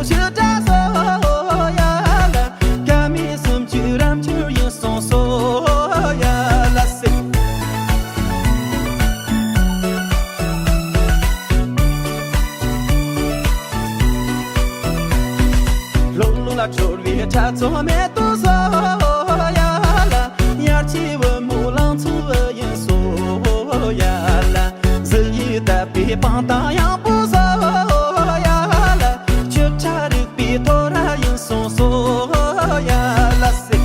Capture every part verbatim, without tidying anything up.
ཞི་དྲག་སོ་ཡ་ལ། ཀ་མད་སུམ་ཅུ་རབ་འབྱོར་ཡིན་གསུངས་སོ་ཡ་ལ་སེ། ལྷོ་ལྷོ་ལ་འཁྲུལ་བའི་ཁྲ་ཚོམ་མེ་ཏོག་སོ་ཡ་ལ། དབྱར་སྐྱེས་བུ་མོ་ལང་ཚོ་ཡིན་སོ་ཡ་ལ། གཟི་ཡིས་བཏབ་པའི་སྤང་ཐང་ཡངས་པོ་སོ་ཡ་ལ། ཆུ་ཁྲ་རིག་པའི་ཐོ་ར་ཡིན་སོང་སོ་ཡ་ལ་སེ།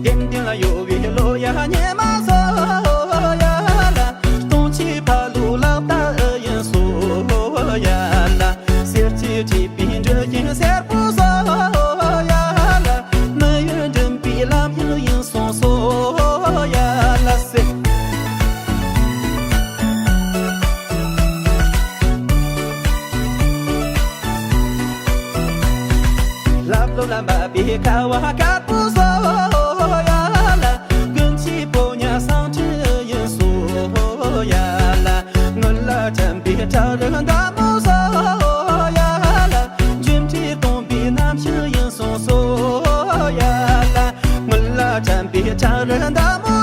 དེང་དེང་ལ་གཡོ་བའི་ལོ་ཡ་ཉི་མ་སོ་ཡ་ལ། སྟོང་ཆའི་ཕ་ལུ་ལག་རྟགས་ཡིན་སོ་ཡ་ལ། གསེར་གྱིས་བྲིས་པའི་འགྲུལ་ཞིང་སེར་པོ་སོ་ཡ་ལ། མི་ཡུལ་འགྲིམ་པའི་ལམ་ཡང་ཡིན་སོང་སོ་ཡ་ལ་སེ། ལྷབ་ལྷུབ་ལ་འབབ་པའི་ཁ་བ་དཀར་པོ་སོ་ཡ་ལ། དགུན་གྱི་ཕོ་ཉ་སང་ཁྲི་ཡིན་སོ་ཡ་ལ། སྔོན་ལ་དྲན་པའི་བྲག་རི་འདབ་མོ་སོ་ཡ་ལ། འགྲིམ་འགྲུལ་གཏོང་བའི་གནམ་གཤིས་ཡིན་སོང་སོ་ཡ་ལ། སྔོན་ལ་དྲན་པའི་བྲག་རི་འདབ་མོ།